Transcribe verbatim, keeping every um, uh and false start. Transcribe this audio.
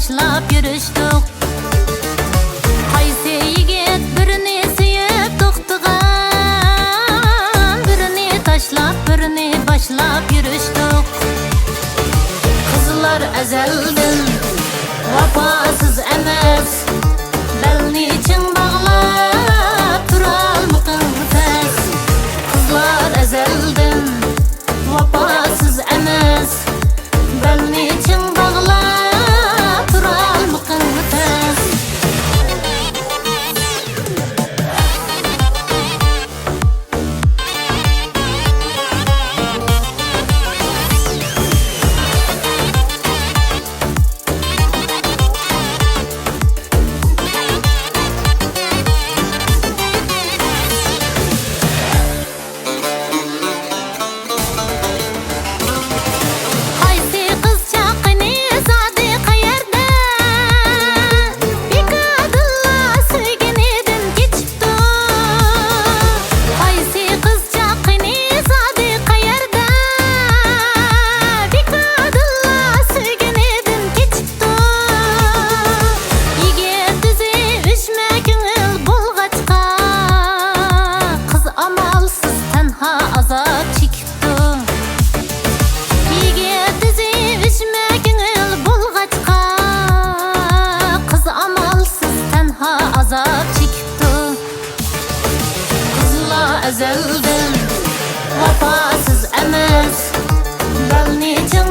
باشلاپ يۈرۈشتۇق. قايسى يىگىت بىرنى سۆيۈپ توختىغان، بىرنى تاشلاپ، بىرنى باشلاپ يۈرۈشتۇق. قىزلار ئەزەلدىن ۋاپاسىز ئەمەس، بەلنى چىڭ باغلاپ تۇرالمىقىڭ تەس. قىزلار ئەزەلدىن ۋاپاسىز ئەمەس، بەلنى چىڭ باغلاپ تۇرالمىقىڭ تەس. قايسى قىز چاقىنى زادى قەيەردە؟ بىكاردىنلا سۆيگىنىدىن كېچىپتۇ. قايسى قىز چاقىنى زادى قەيەردە؟ بىكاردىنلا سۆيگىنىدىن كېچىپتۇ. يىگىت ئۆزى ئۆچمە كۆڭۈل بولغاچقا، قىز ئامالسىز تەنھا ئازاب چېكىپتۇ. يىگىت ئۆزى ئۆچمە كۆڭۈل بولغاچقا، قىز ئامالسىز تەنھا ئازاب چېكىپتۇ. قىزلار ئەزەلدىن ۋاپاسىز ئەمەس، بەلنى چىڭ